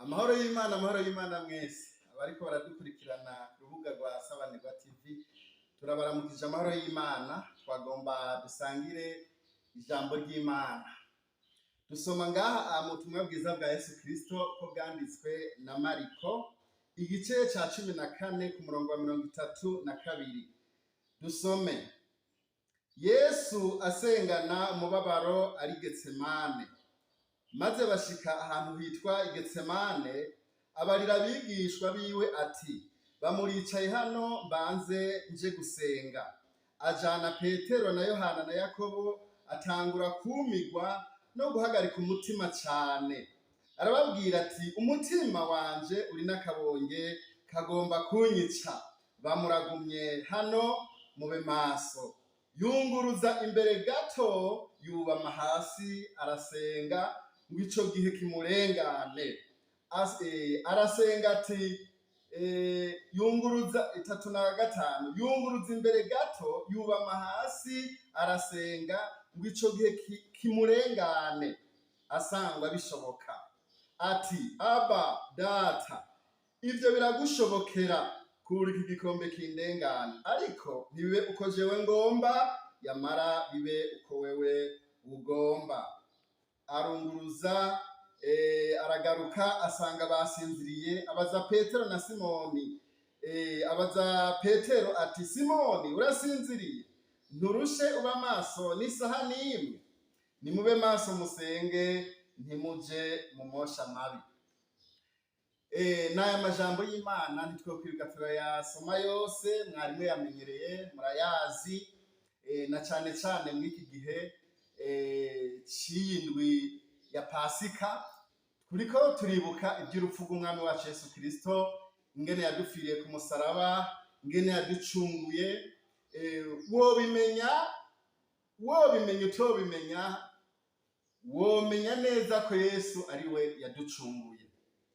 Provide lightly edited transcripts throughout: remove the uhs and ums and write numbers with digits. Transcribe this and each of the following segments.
Amahoro y'Imana, amahoro y'Imana mwese. Abariko baradukurikirana ku rubuga rwa Sabanirwa TV, turabaramukije amahoro y'Imana, twagomba dusangire ijambo ry'Imana. Dusoma ngaha mu butumwa bwiza bwa Yesu Kristo ko bwanditswe na Mariko, igice ca 14 ku murongo wa 32. Dusome. Yesu asengana umubabaro ari Getsemane. Maze bashika ahantu hitwa Igetsemane, abarira abigishwa biwe ati: "Bamuricaye hano mbanze nje gusenga." Ajana Petero na Yohana na Yakobo, atangura kumigwa no guhagarika umutima cane. Arababwira ati: "Umutima wanje uri n'akabonge kagomba kunyica, bamuragumye hano mube maso." Yunguruza imbere gato, yubama hasi arasenga ngo ico gihe kimurengane. Arasenga ati yunguruza 35, yunguruza imbere gato, yubama hasi arasenga ngo ico gihe kimurengane asangwa bishoboka. Ati: "Aba Data, ivyo biragushobokera, kura iki gikombe kindengane, ariko ntibibe uko jewe ngomba, yamara bibe uko wewe ugomba." Arunguruza aragaruka asanga basinziriye, abaza Petero na Simoni, abaza Petero ati: "Simoni, urasinziriye? Nturushe uba maso n'isaha n'imwe? Nimube maso musenge, ntimuje mu mosha mabi." N'aya majambo y'Imana ntitwokwirirwa turayasoma yose, mwarimu yamenyereye, murayazi, na cane cane mw'iki gihe c'iyi ndwi ya Pasika turiko turibuka ivy'urupfu rw'Umwami wacu Yesu Kristo, ingene yadupfiriye ku musaraba, ingene yaducunguye. Wobimenya, wobimenya utobimenya, womenya neza ko Yesu ari we yaducunguye,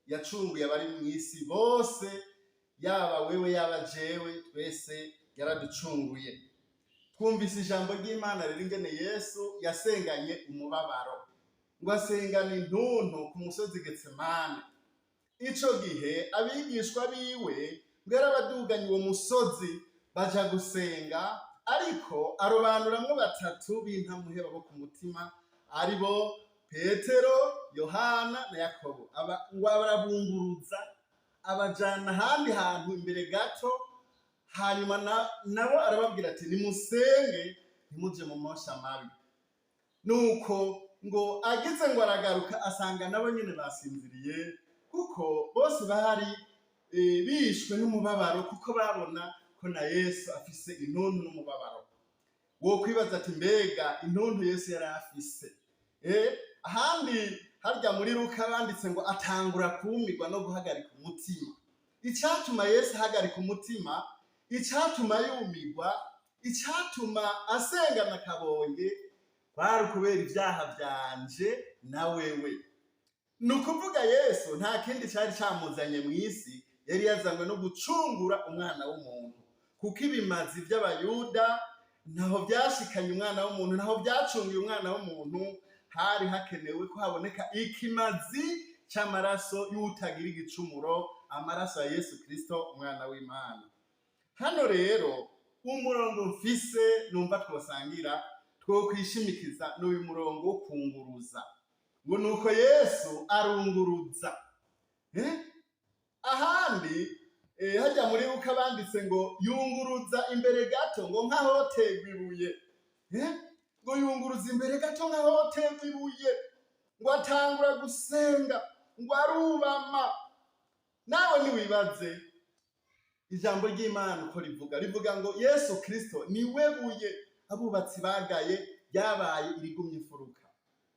yacunguye abari mw'isi bose, yaba wewe, yaba jewe, twese yaraducunguye. Twumvise ijambo ry'Imana rero ingene Yesu yasenganye umubabaro, ngo asengane intuntu ku musozi Getsemane. Ico gihe abigishwa biwe ngo yarabaduganye uwo musozi baja gusenga, ariko arobanuramwo batatu b'intamuheba bo ku mutima, ari bo Petero, Yohana na Yakobo. Ngo arabunguruza abajana ahandi hantu imbere gato, hanyuma nabo arababwira ati: "Nimusenge, ntimuje mu mosha mabi." Nuko ngo agize ngo aragaruka asanga nabo nyene basinziriye, kuko bose bari bishwe n'umubabaro, kuko babona ko na Yesu afise intuntu n'umubabaro. Wokwibaza ati: "Mbega intuntu Yesu yari afise?" Ahandi harya muri Luka banditse ngo atangura kumirwa no guhagarika umutima. Icatuma Yesu ahagarika umutima, icatuma yumigwa, icatuma asengana akabonge, kwari ukubera ivyaha vyanje na wewe. Ni ukuvuga Yesu nta kindi cari camuzanye mw'isi, yari yazanywe no gucungura umwana w'umuntu, kuko ibimazi vy'Abayuda ntaho vyashikanye umwana w'umuntu, ntaho vyacunguye umwana w'umuntu. Hari hakenewe ko haboneka ikimazi c'amaraso y'utagira igicumuro, amaraso ya Yesu Kristo umwana w'Imana. Hano rero umurongo mfise numva twosangira, twokwishimikiza, n'uyu murongo wo kunguruza, ngo nuko Yesu arunguruza. Ahandi hajya muri Luka banditse ngo yunguruza imbere gato ngo nk'ahoterwa ibuye. Ngo yunguruza imbere gato nk'ahoterwa ibuye, ngo atangura gusenga, ngo arubama. Nawe niwibaze ijambo ry'Imana uko rivuga, rivuga ngo Yesu Kristo niwe buye abubatsi bagaye ryabaye irigumye imfuruka.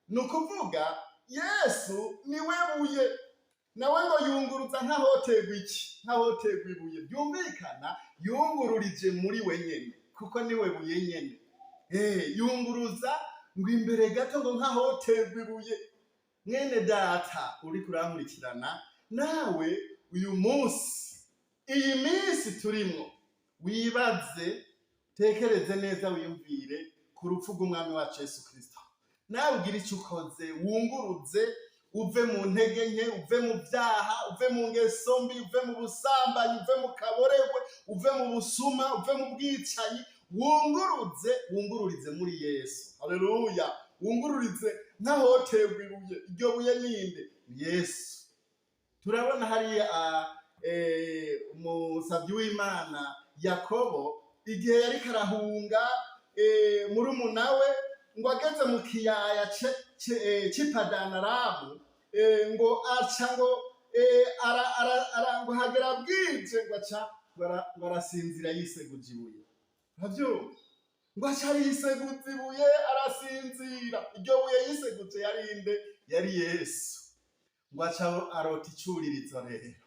Ni ukuvuga Yesu niwe buye, nawe ngo yunguruza nk'ahoterwa iki? Nk'ahoterwa ibuye. Byumvikana yungururije muri we nyene, kuko niwe buye nyene. Yunguruza ngo imbere gato ngo nk'ahoterwa ibuye. Mwene Data uri kurankurikirana, nawe uyu munsi, iyi minsi turimwo, wibaze, tekereze neza, wiyumvire ku rupfu rw'Umwami wacu Yesu Kristo, nawe ugira icyo ukoze, wunguruze. Uve mu ntege nke, uve mu byaha, uve mu ngeso mbi, uve mu busambanyi, uve mu kaboregwe, uve mu busuma, uve mu bwicanyi, wunguruze, wungururize muri Yesu. Haleluya! Wungururize nk'ahoterwa ibuye. Iryo buye ninde? Ni Yesu. Turabona hariya umusabyi w'Imana Yakobo, igihe yariko arahunga murumuna we, ngo ageze mu kiyaya c'i Padanaramu, ngo aca ngo ngo hagera bwije, ngo aca ngo arasinzira yiseguje ibuye. Uravyumva? Ngo aca yiseguza ibuye, arasinzira. Iryo buye yiseguje yari inde? Yari Yesu. Ngo aca arota icuririzo rero,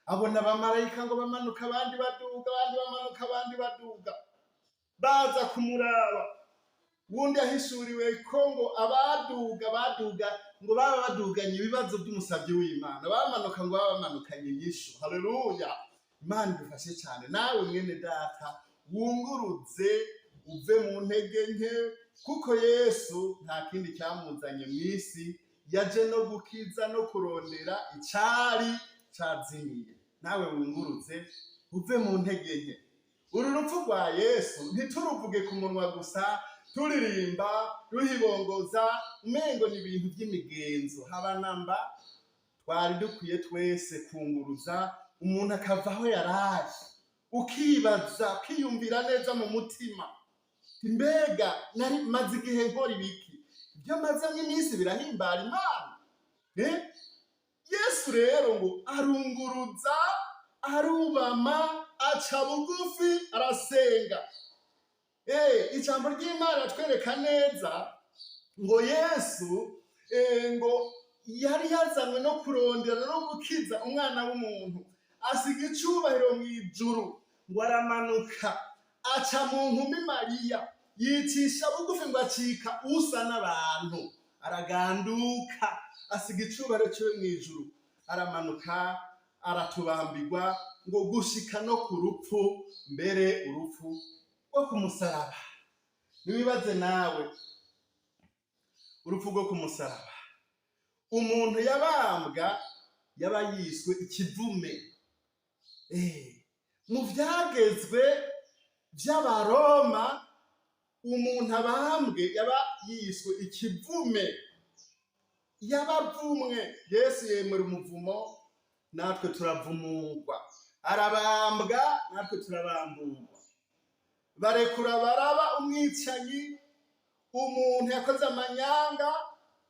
abona abamarayika ngo bamanuka, abandi baduga, abandi bamanuka, abandi baduga, baza kumuraba. Wundi yahishuriwe ko ngo abaduga baduga ngo baba baduganye ibibazo by'umusabyi w'Imana, bamanuka ngo baba bamanukanye inyishu. Haleluya! Imana idufashe cyane. Nawe mwene data, wunguruze uve mu ntege nke, kuko Yesu nta kindi cyamuzanye mu isi, yaje no gukiza no kurondera icari cazimiye. Nawe wunguruze uve mu ntege nke. Uru rupfu rwa Yesu ntituruvuge ku munwa gusa, turirimba, ruhibongoza, umengo ni ibintu by'imigenzo. Haba namba. Twari dukwiye twese kunguruza, umuntu akava aho yaraye, ukibaza, ukiyumvira neza mu mutima: mbega nari maze igihe nkora ibiki? Ibyo mazemo iminsi birahimbara Imana? Eh? Yesu rero ngo arunguruza, arubama, aca bugufi, arasenga. Ijambo ry'Imana twereka neza ngo Yesu ngo yari yazanywe no kurondera no gukiza umwana w'umuntu, asiga icubahiro mu ijuru, ngo aramanuka aca mu nkumi Mariya, yicisha bugufi, ngo acika usa n'abantu, araganduka, asiga icubahiro ciwe mu ijuru, aramanuka, aratubambirwa, ngo gushika no ku rupfu, mbere urupfu rwo ku musaraba. Niwibaze nawe urupfu rwo ku musaraba. Umuntu yabambwa yaba yiswe ikivume. Mu vyagezwe vy'Abaroma, umuntu abambwe yaba yiswe ikivume, yabavumwe. Yesu yemera umuvumo, natwe turavumurwa. Arabambwa, natwe turabamburwa. Barekura Baraba, umwicanyi, umuntu yakoze amanyanga,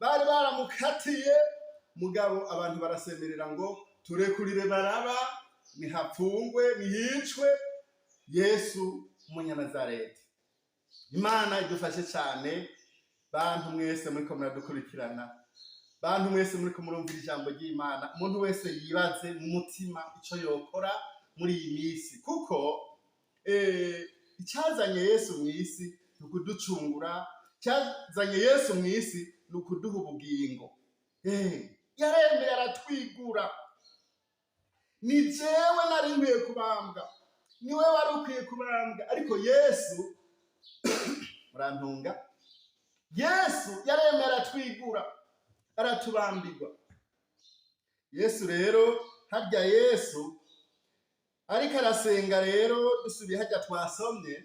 bari baramukatiye. Mugabo abantu barasemerera ngo turekurire Baraba, nihapfungwe, nihicwe Yesu Umunyanazareti. Imana idufashe cyane. Bantu mwese muriko muradukurikirana, bantu mwese muriko murumvira ijambo ry'Imana, umuntu wese yibaze mu mutima ico yokora muri iyi minsi, kuko icyazanye Yesu mu isi ni ukuducungura, icyazanye Yesu mu isi ni ukuduha ubugingo. Yaremeye aratwigura. Ni jewe nari nkwiye kubambwa, niwe wari ukwiye kubambwa, ariko Yesu, murantunga, Yesu yaremeye aratwigura, aratubambirwa. Yesu rero, harya Yesu ariko arasenga rero, dusubiye harya twasomye,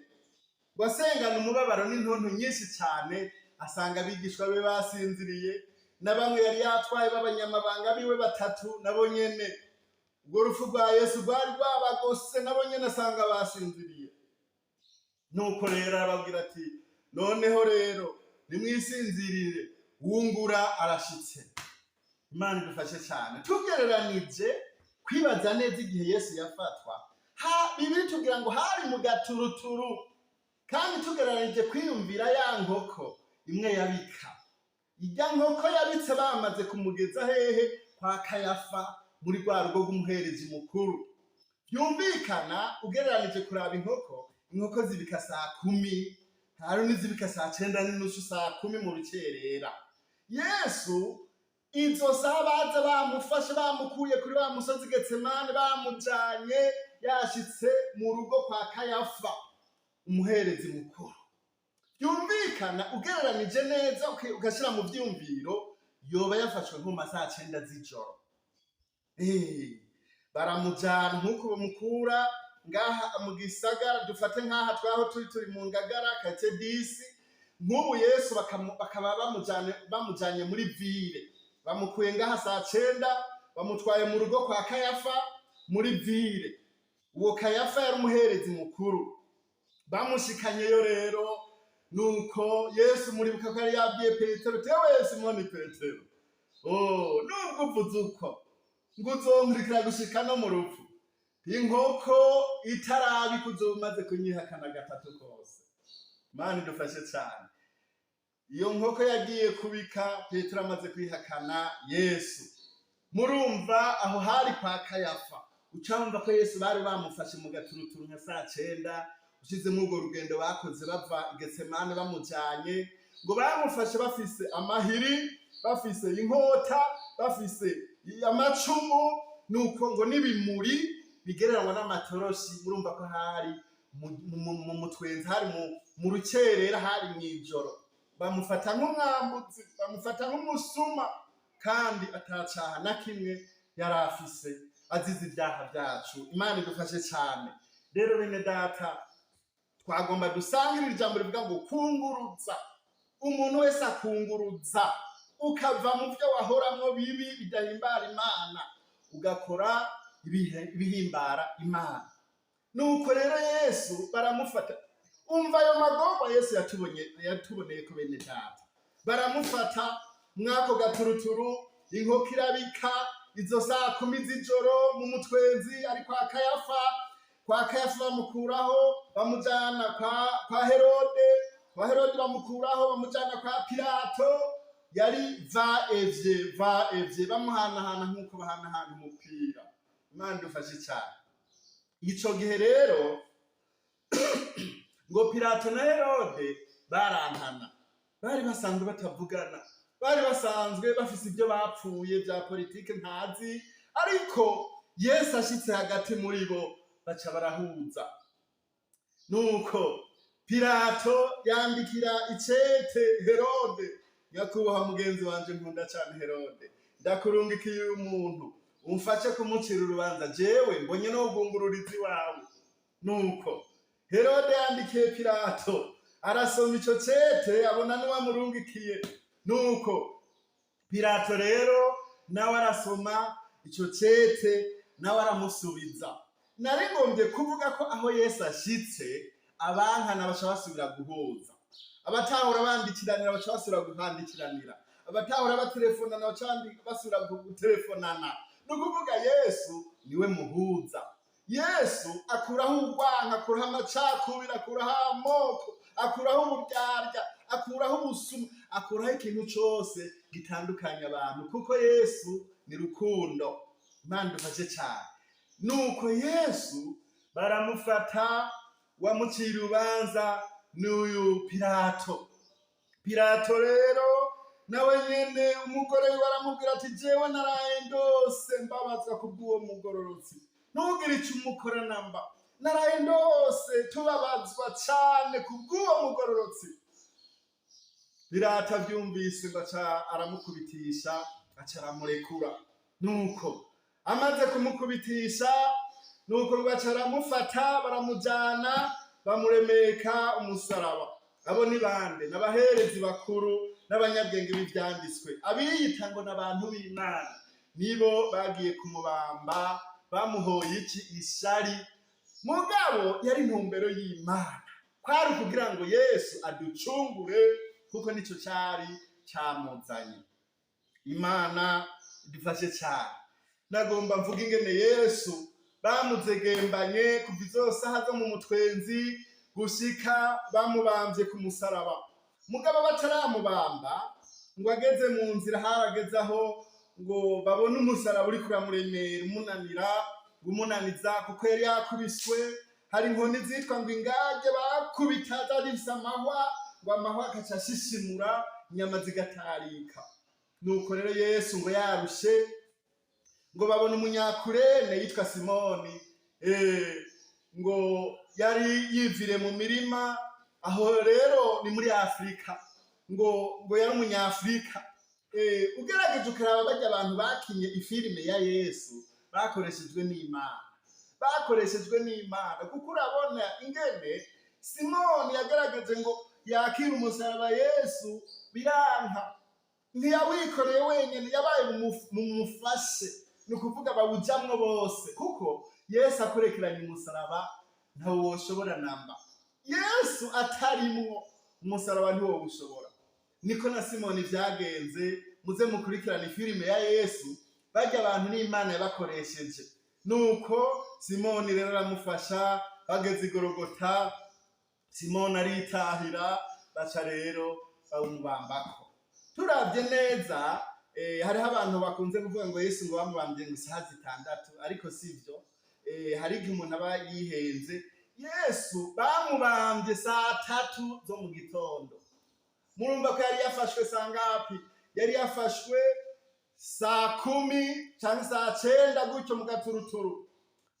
ngo asengana umubabaro n'intuntu nyinshi cyane, asanga abigishwa be basinziriye, na bamwe yari yatwaye b'abanyamabanga biwe batatu, nabo nyene urwo rupfu rwa Yesu rwari rwabagose, nabo nyene asanga basinziriye. Nuko rero arababwira ati: "Noneho rero nimwisinzirire, wungura arashitse." Imana idufashe cyane. Tugereranije kwibaza neza igihe Yesu yafatwa, ha Bibiri tugira ngo hari mu gaturuturu. Kandi tugereranije kwiyumvira ya nkoko imwe yabika, ijya nkoko yabitse bamaze kumugeza hehe? Kwa Kayafa, muri rwa rugo rw'umuherezi mukuru. Byumvikana, ugereranije kuraba inkoko, inkoko zibika saa 10, hari n'izibika saa 9:30, saa 10 mu rukerera. Yesu izo saha baza bamufashe, bamukuye kuri wa musozi Getsemane, bamujanye, yashitse mu rugo kwa Kayafa umuherezi mukuru. Byumvikana, ugereranije neza, ugashyira mu byumviro, Yoba yafashwe nko mu masaha 9 z'ijoro. Baramujana nk'uko bamukura ngaha mu gisagara, dufate nk'aha twaho turi mu Ngagara quartier 10. Nk'ubu Yesu bakaba bamujanye muri ville, bamukuye ngaha saa 9, bamutwaye mu rugo kwa Kayafa muri ville. Uwo Kayafa yari umuherezi mukuru. Bamushikanyeyo rero, nuko Yesu, muribuka ko yari yabwiye Petero, tewe Simoni Petero, oh, nubwo uvuze uko ngo uzonkurikira gushika no mu rupfu, inkoko itarabika uzoba umaze kunyihakana gatatu kose. Mana idufashe cyane. Iyo nkoko yagiye kubika, Petero amaze kwihakana Yesu. Murumva aho hari kwa Kayafa. Ucamva ko Yesu bari bamufashe mu gaturuturu nka saa 9, ushizemo urwo rugendo bakoze bava i Getsemane bamujanye. Ngo bamufashe bafise amahiri, bafise inkota, bafise amacumu, nuko ngo n'ibimuri bigereranywa n'amatoroshi. Murumva ko hari mu mutwenzi, hari mu rukerera, hari mw'ijoro. Bamufata nk'umwambuzi, bamufata nk'umusuma, kandi atacaha na kimwe yari afise, azize ibyaha byacu. Imana idufashe cyane. Rero bene data, twagomba dusangire ijambo rivuga ngo kunguruza. Umuntu wese akunguruza, ukava mu byo wahoramwo bibi bidahimbara Imana, ugakora ibihimbara Imana. Nuko rero Yesu baramufata. Umva ayo magorwa Yesu yatuboneye ko bene data baramufata mwako gaturuturu, inkoko irabika izo saa 10 z'ijoro mu mutwenzi ari kwa Kayafa. Kwa Kayafa bamukuraho, bamujana kwa Herode. Kwa Herode bamukuraho, bamujana kwa Pilato. Yari va evye va evye, bamuhanahana nk'uko bahanahana umupira. Imana idufashe cyane. Ico gihe rero ngo Pilato na Herode barankana, bari basanzwe batavugana, bari basanzwe bafise ibyo bapfuye bya politike ntazi, ariko Yesu ashitse hagati muri bo baca barahuza. Nuko Pilato yandikira icete Herode: "Nyakubahwa mugenzi wanje nkunda cyane Herode, ndakurungikiye uyu muntu, umfashe kumucira urubanza, jewe mbonye no gungururizi wawe." Nuko Herode yandikiye Pilato, arasoma ico cete, abona n'uwamurungikiye. Nuko Pilato rero nawe arasoma ico cete, nawe aramusubiza. Nari ngombye kuvuga ko aho Yesu ashitse, abankana baca basubira guhuza, abatahora bandikiranira baca basubira guhandikiranira, abatahora batelefonana baca basubira gutelefonana. Ni ukuvuga Yesu niwe muhuza. Yesu akuraho urwanka, akuraho amacakubiri, akuraho amoko, akuraho uburyarya, akuraho ubusuma, akuraho ikintu cose gitandukanya abantu, kuko Yesu ni rukundo. Imana idufashe cyane. Nuko Yesu baramufata, wamucira urubanza n'uyu Pilato. Pilato rero nawe nyene, umugore wiwe aramubwira ati: "Jewe naraye ndose mbabazwa kubw'uwo mugororotsi, ntugire icyo umukora namba, naraye ndose tubabazwa cane kubw'uwo mugororotsi." Pilato avyumvise ngo aca aramukubitisha, aca aramurekura. Nuko amaze kumukubitisha, nuko ngo aca aramufata, baramujana, bamuremeka umusaraba. Abo ni bande? N'abaherezi bakuru n'abanyabwenge b'ivyanditswe, abiyita ngo n'abantu b'Imana, nibo bagiye kumubamba. Bamuhoye iki? Ishari. Mugabo yari intumbero y'Imana, kwari ukugira ngo Yesu aducungure, kuko nico cari camuzanye. Imana idufashe cyane. Nagomba mvuga ingene Yesu bamuzegembanye kuva izo saha zo mu mutwenzi gushika bamubamvye ku musaraba. Mugabo bataramubamba, ngo ageze mu nzira, harageze aho ngo babone umusaraba uriko uramuremera, umunanira, ngo umunaniza, kuko yari yakubiswe. Hari inkoni zitwa ngo ingage bakubita, zari zifise amahwa, ngo amahwa agaca ashishimura inyama zigatarika. Nuko rero Yesu ngo yarushe, ngo babona umunyakurene yitwa Simoni, ngo yari yivire mu mirima. Aho rero ni muri Afurika. Ngo yari umunyafurika. Ugerageje ukaraba barya abantu bakinye ifilime ya Yesu, bakoreshejwe n'Imana, bakoreshejwe n'Imana, kuko urabona ingene Simoni yagerageje ngo yakire umusaraba Yesu, biranka. Ntiyawikoreye wenyine, yabaye mumufashe, ni ukuvuga bawujamwo bose, kuko Yesu akurekeranye umusaraba ntawoshobora namba. Yesu atarimwo, umusaraba ntiwowushobora. Niko na Simoni vyagenze. Muze mukurikirana ifilime ya Yesu, barya abantu n'Imana yabakoresheje. Nuko Simoni rero aramufasha, bageze igorogota Simoni aritahira, baca rero bawumubambako. Turavye neza, hariho abantu bakunze kuvuga ngo Yesu ngo bamubambye ngo isaha 6, ariko sivyo. Hari igihe umuntu aba yihenze. Yesu bamubambye saa 3 zo mu gitondo. Murumva ko yari yafashwe saa ngapi? Yari yafashwe saa 10 canke saa 9 gutyo mu gaturuturu.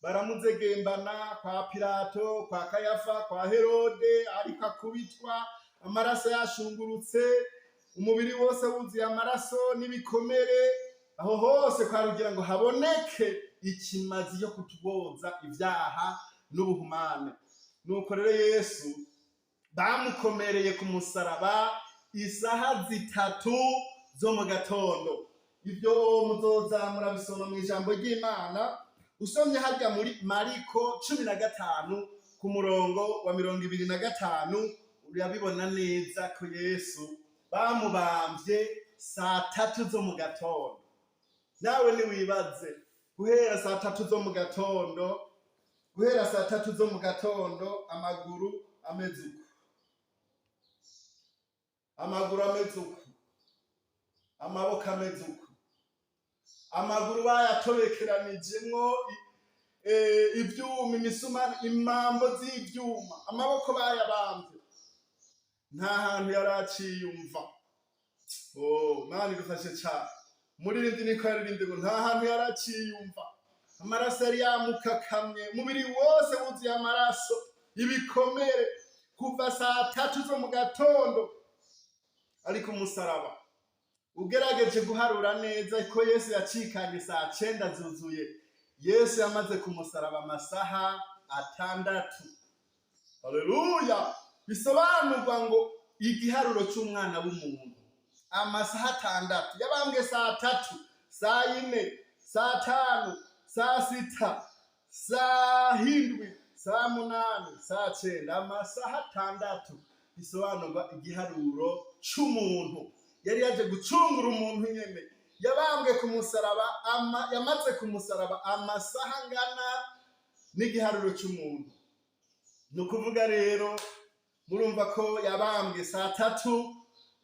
Baramuzegembana kwa Pilato, kwa Kayafa, kwa Herode, ariko akubitwa, amaraso yashungurutse, umubiri wose wuzuye amaraso n'ibikomere. Aho hose kwari kugira ngo haboneke ikimazi yo kutuboza ibyaha n'ubuhumane. Nuko rero Yesu bamukomereye ku musaraba isaha 3 zo mu gatondo. Ibyo muzoza murabisoma mu ijambo ry'Imana. Usomye harya muri Mariko 15 ku murongo wa 25, urabibona neza ko Yesu bamubambye saa 3 zo mu gatondo. Nawe niwibaze, guhera saa 3 zo mu gatondo, guhera saa 3 zo mu gatondo, amaguru ameze uko, amaguru ameze uko, amaboko ameze uko, amaguru bayatobekeranijemwo ivyuma, imisumari, imambo z'ivyuma, amaboko bayabambye, nta hantu yari aciyumva. Oh, Mana idufashe cane. Umuririmbyi niko yaririmbye ngo nta hantu yari aciyumva, amaraso yari yamukakamye, umubiri wose wuzuye amaraso, ibikomere, kuva saa 3 zo mu gatondo ariko umusaraba. Ugerageje guharura neza ko Yesu yacikanye saa 9 zuzuye, Yesu yamaze ku musaraba amasaha 6. Haleluya! Bisobanurwa ngo igiharuro c'umwana w'umuntu, amasaha 6. Yabambwe saa 3, saa 4, saa 5, saa 6, saa 7, saa 8, saa 9, amasaha 6, bisobanurwa igiharuro c'umuntu. Yari yaje gucungura umuntu nyene. Yabambwe ku musaraba yamaze ku musaraba amasaha angana n'igiharuro c'umuntu. Ni ukuvuga rero murumva ko yabambwe saa 3,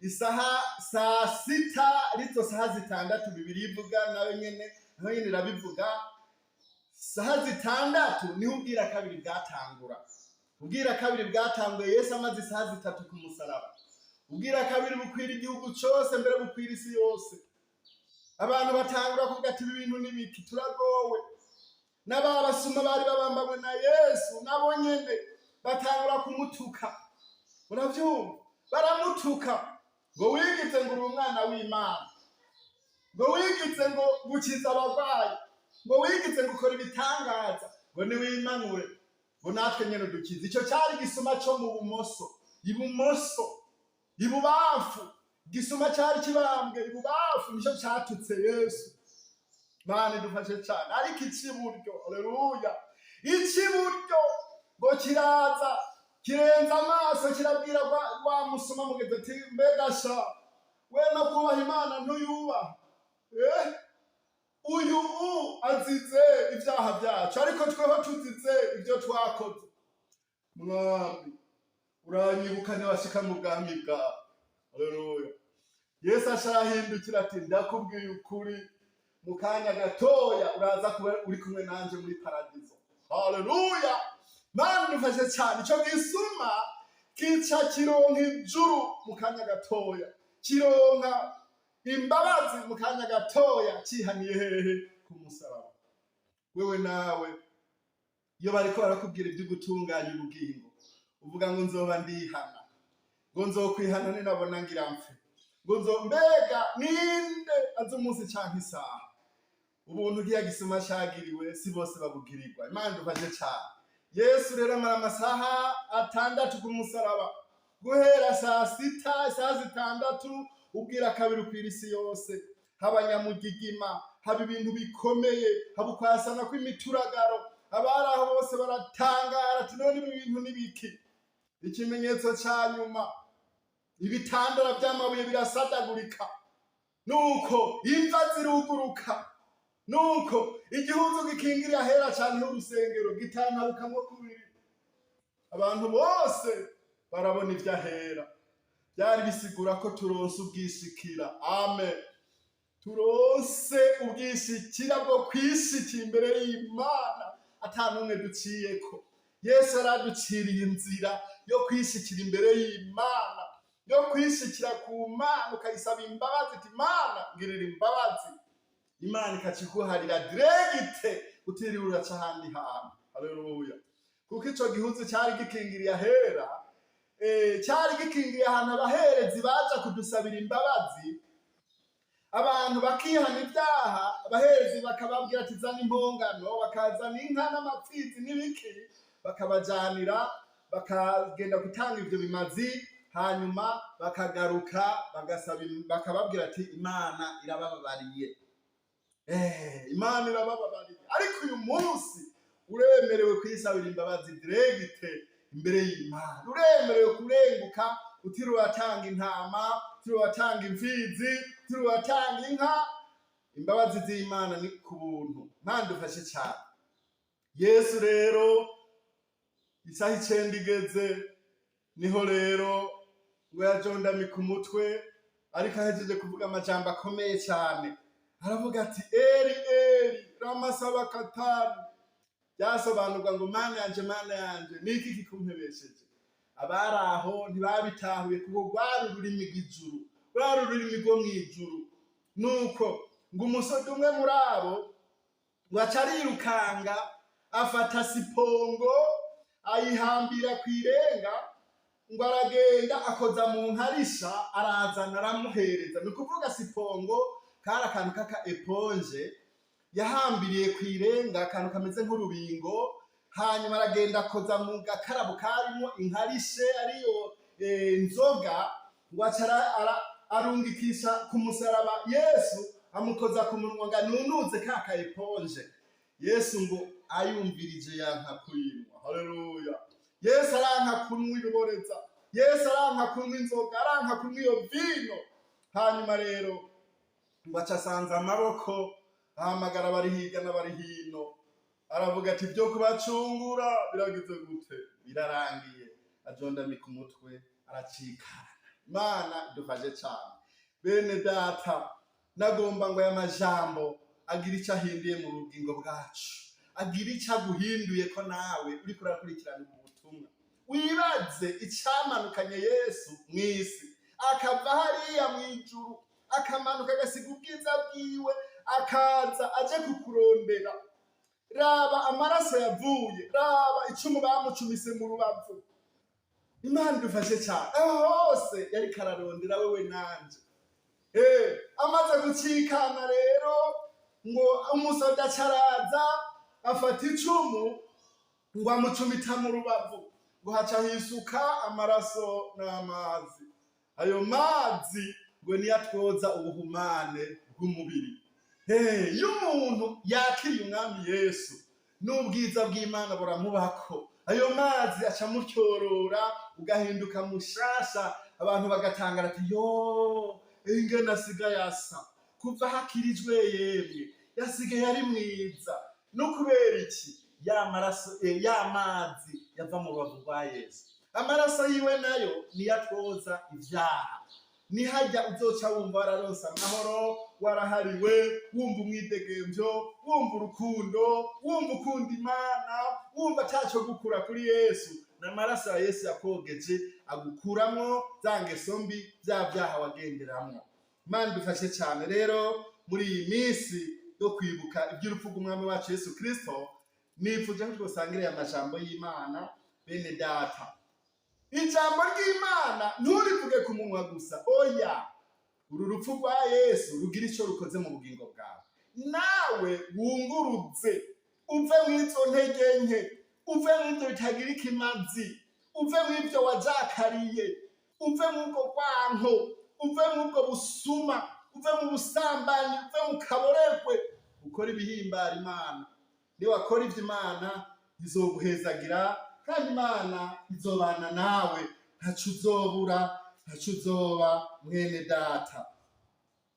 isaha saa 6, arizo saha 6 Bibiliya ivuga, nayo nyene irabivuga. Saha 6 niho ubwira kabiri bwatangura. Ubwira kabiri bwatanguye Yesu amaze isaha 3 ku musaraba. Ubwira kabiri bukwira igihugu cose, mbere bukwira isi yose. Abantu batangura kuvuga ati: "Ibi bintu nibiki? Turagowe." N'aba basuma bari babambanywe na Yesu nabo nyene batangura kumutuka. Uravyumva, baramutuka ngo: "Wigize ngo uri umwana w'Imana, ngo wigize ngo gukiza abarwayi, ngo wigize ngo ukora ibitangaza, ngo niwimanure, ngo natwe nyene udukize." Ico cari igisuma co mu bumoso, ibumoso. Ibubamfu, igisuma cari kibambwe ibubamfu nico catutse Yesu. Mana idufashe cane. Ariko iciburyo, aleluya, iciburyo ngo kiraza kirenza amaso, kirabwira wa musuma mugeze ati: "Mbega sha we, no kubaha Imana ntuyubaha? Uyu azize ibyaha byacu, ariko tweho tuzize ibyo twakoze. Mwami, uranyibuka niwashika mu bwami bwawe." Haleluya! Yesu ashahindukira ati: "Ndakubwiye ukuri, mu kanya gatoya uraza kuba uri kumwe nanje muri paradizo." Haleluya! Mana dufashe cyane. Ico gisuma kica kironka ijuru mu kanya gatoya, kironka imbabazi mu kanya gatoya, cihaniye hehe? Ku musaraba. Wewe nawe iyo bariko barakubwira ibyo gutunganya ubugingo, uvuga ngo nzoba ndihana, ngo nzokwihana ninabona ngira mpfe. Ngo nzo mbega ninde azi umunsi canke isaha? Ubuntu kiya gisuma cagiriwe si bose babugirirwa. Imana idufashe cane. Yesu rero amara amasaha 6 ku musaraba, guhera saa 6, isaha 6, ubwira kabiri ukwira isi yose. Haba nyamugigima, haba ibintu bikomeye, haba ukwasana kw'imituragaro. Abari aho bose baratangara ati: "None ibi bintu ni biki?" Ikimenyetso ca nyuma, ibitandara vy'amabuye birasadagurika, nuko imva ziruguruka, nuko igihuzu gikingiriye ahera cane h'urusengero gitantabukamwo kubiri. Abantu bose barabona ivyo ahera byari bisigura ko turonse ubwishikira. Amen. Turonse ubwishikira bwo kwishikira imbere y'Imana ata n'umwe duciyeko. Yesu yaraduciriye inzira yo kwishikira imbere y'Imana, yo kwishikira ku Mana, ukayisaba imbabazi iti: "Mana, ngirira imbabazi." Imana ikaciguharira direct, utiriwe uraca ahandi hantu. Haleluya! Kuko ico gihuzu cari gikingiriye ahera, cari gikingiriye ahantu abaherezi baja kudusabira imbabazi. Abantu bakihana ibyaha, abaherezi bakababwira ati: "Zana impongano." Bakazana inka n'amapfizi n'ibiki, bakabajanira, bakagenda gutanga ivyo bimazi, hanyuma bakagaruka bagasaba, bakababwira ati: "Imana irabababariye." Imana irabababariye. Ariko uyu munsi uremerewe kwisabira imbabazi direct imbere y'Imana. Uremerewe kurenguka utiriwe uratanga intama, utiriwe uratanga imfizi, utiriwe uratanga inka. Imbabazi z'Imana ni ku buntu. Imana dufashe cyane. Yesu rero, isaha 9 igeze, niho rero ngo yajondamika umutwe, ariko ahejeje kuvuga amajambo akomeye cyane, aravuga ati: "Eri eri lama sabakatani." Byasobanurwa ngo: "Mana yanje, Mana yanje, niki kikumpebesheje?" Abari aho ntibabitahuye, kuko rwari ururimi rw'ijuru, rwari ururimi rwo mw'ijuru. Nuko ngo umusozi umwe muri abo ngo aca arirukanga, afata sipongo, ayihambira ku irenga, ngo aragenda akoza mu nkarisha, arazana, aramuhereza. Ni ukuvuga sipongo kari akantu k'aka éponge yahambiriye ku irenga, akantu kameze nk'urubingo. Hanyuma aragenda akoza mu gakarabo karimo inkarishe, ariyo nzoga, ngo aca arungikisha ku musaraba. Yesu amukoza ku munwa ngo anunuze ka ka éponge. Yesu ngo ayumvirije yanka kuyinywa. Haleluya! Yesu aranka kunywa ibiboreza, Yesu aranka kunywa inzoga, aranka kunywa iyo vino. Hanyuma rero ngo aca asanza amaboko, ahamagara abari hirya n'abari hino, aravuga ati: "Ibyo kubacungura biragize gute? Birarangiye." Ajondamika umutwe, aracikana. Imana idufashe cyane. Bene data, nagomba ngo aya majambo agira icyo ahinduye mu bugingo bwacu, agira icyo aguhinduye ko nawe uriko urakurikirana ubu butumwa. Wibaze icyamanukanye Yesu mu isi, akava hariya mu ijuru, akamanuka, agasiga ubwiza bwiwe, akaza aje kukurondera. Raba amaraso yavuye, raba icumu bamucumise mu rubavu. Imana idufashe cyane. Aho hose yariko ararondera wewe nanje. Amaze gucikana rero, ngo umusoda acaraza, afata icumu, ngo amucumita mu rubavu, ngo haca hisuka amaraso n'amazi. Ayo mazi ngo niyo atwoza ubuhumane bw'umubiri. Iyo umuntu yakiriye Umwami Yesu, n'ubwiza bw'Imana buramubako. Ayo mazi aca amutyorora, ugahinduka mushasha. Abantu bagatangara ati: "Yo, ingene asigaye asa kuva hakirijwe! Yemwe, yasigaye ari mwiza." No kubera iki? Ya maraso, ya mazi yava mu rubavu rwa Yesu, amaraso yiwe nayo niyo atwoza ivyaha. Nihajya uzoca wumva wararonse amahoro, warahariwe, wumva umwidegemvyo, wumva urukundo, wumva ukunda Imana, wumva ataco gukura kuri Yesu. N'amaraso ya Yesu yakogeje, agukuramwo za ngeso mbi, vya vyaha wagenderamwo. Imana idufashe cyane. Rero muri iyi minsi yo kwibuka iby'urupfu rw'Umwami wacu Yesu Kristo, nifuje ko twosangiriye amajambo y'Imana. Bene data, ijambo ry'Imana nturivuge ku munwa gusa, oya. Uru rupfu rwa Yesu rugira icyo rukoze mu bugingo bwawe, nawe wunguruze, uve mu izo ntege nke, uve mu ibyo bitagira ikimazi, uve mu ibyo wajakariye, uve mu ubwo rwanko, uve mu ubwo busuma, uve mu busambanyi, uve mu kaborerwe, ukore ibihimbara Imana. Niwakora ibyo, Imana izoguhezagira kandi Imana izobana nawe, ntaco uzobura, ntaco uzoba, mwene data.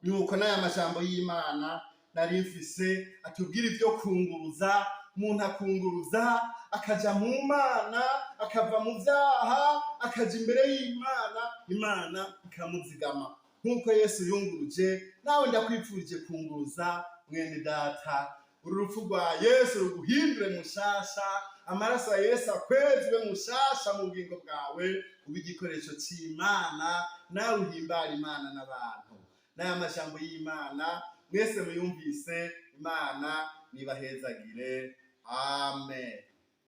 Nuko n'aya majambo y'Imana nari mfise atubwira ibyo kunguruza. Umuntu akunguruza akaja mu Mana, akava mu vyaha, akaja imbere y'Imana, Imana ikamuzigama nk'uko Yesu yunguruje. Nawe ndakwipfurije kunguruza, mwene data. Uru rupfu rwa Yesu ruguhindure mushasha, amaraso ya Yesu akwezwe mushasha mu bugingo bwawe, ube igikoresho c'Imana, nawe uhimbara Imana n'abantu. N'aya majambo y'Imana mwese muyumvise, Imana nibahezagire. Amen.